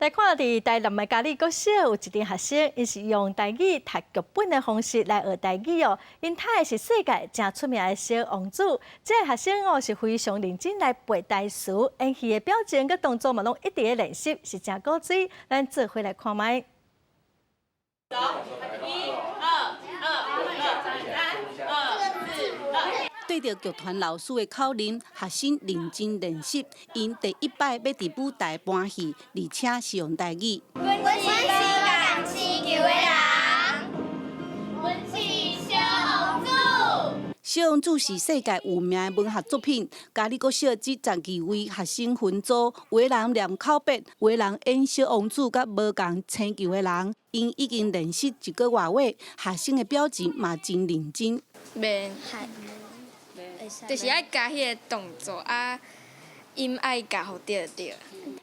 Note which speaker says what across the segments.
Speaker 1: 來看佇台南的嘉里國小有一陣學生，𪜶是用台語讀劇本的方式來學台語哦。𪜶讀的是世界誠出名的小王子。這个學生哦是非常認真來背台詞，演戲的表情佮動作嘛攏一直咧練習，是誠古錐。咱做伙來看覓。
Speaker 2: 一、二、二、二、三、二、四、二。
Speaker 3: 對著劇團老師的口令，學生認真練習。𪜶第一擺欲佇舞台搬戲，而且是用台語。
Speaker 4: 阮是仝星球的人，阮是小王子。
Speaker 3: 小王子是世界有名的文學作品。嘉里國小這12位學生分組，有的人念口白，有的人演小王子佮無仝星球的人。𪜶已經練習一個外月，學生的表情嘛真認真。
Speaker 5: 袂，就是愛加彼個動作啊，音愛加予對對。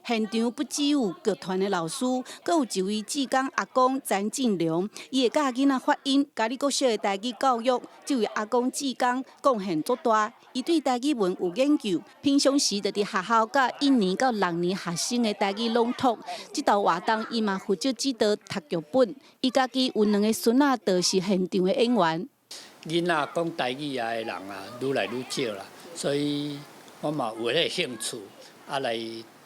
Speaker 3: 現場不只有劇團的老師，閣有一位志工阿公詹進良，伊會教囡仔發音。嘉里國小的台語教育，這位阿公志工貢獻足大。伊對台語文有研究，平常時就佇學校教一年到六年學生的台語朗讀。這道活動伊嘛負責指導讀劇本。伊家己有兩个孫仔，就是現場的演員。
Speaker 6: 囡仔講台語啊的人啊，愈來愈少啦，所以我嘛有彼个興趣，啊來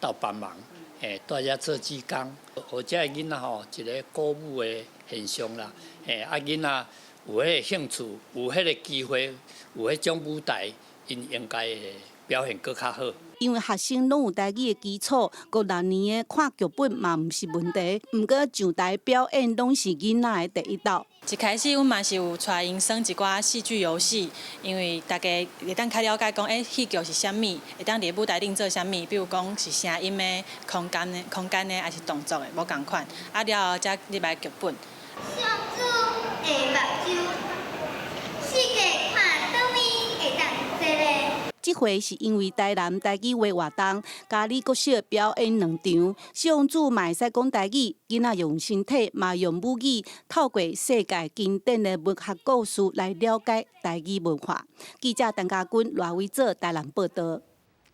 Speaker 6: 鬥幫忙，嘿，蹛遮做志工，予這个囡仔吼一个鼓舞的現象啦，嘿，啊囡仔有彼个興趣，有彼个機會，有彼種舞台，𪜶應該會表現閣較好。
Speaker 3: 因為學生攏有台語的基礎，五六年的看劇本嘛毋是問題。毋過上台表演攏是囡仔的第一道。
Speaker 7: 一開始阮嘛是有帶𪜶耍一寡戲劇遊戲，因為大家會當較了解講，欸，戲劇是啥物，會當佇舞台頂做啥物，比如講是聲音的、空間的，抑是動作的，無仝款。啊了後才入來劇本。
Speaker 4: 小王子的目睭，世界看佗位會當坐咧。
Speaker 3: 這回是因為台南台語話活動，嘉里國小表演兩場，小王子嘛會使講台語，囡仔用身體嘛用母語，透過世界經典的文學故事來了解台語文化。記者陳家軍、賴偉哲台南報導。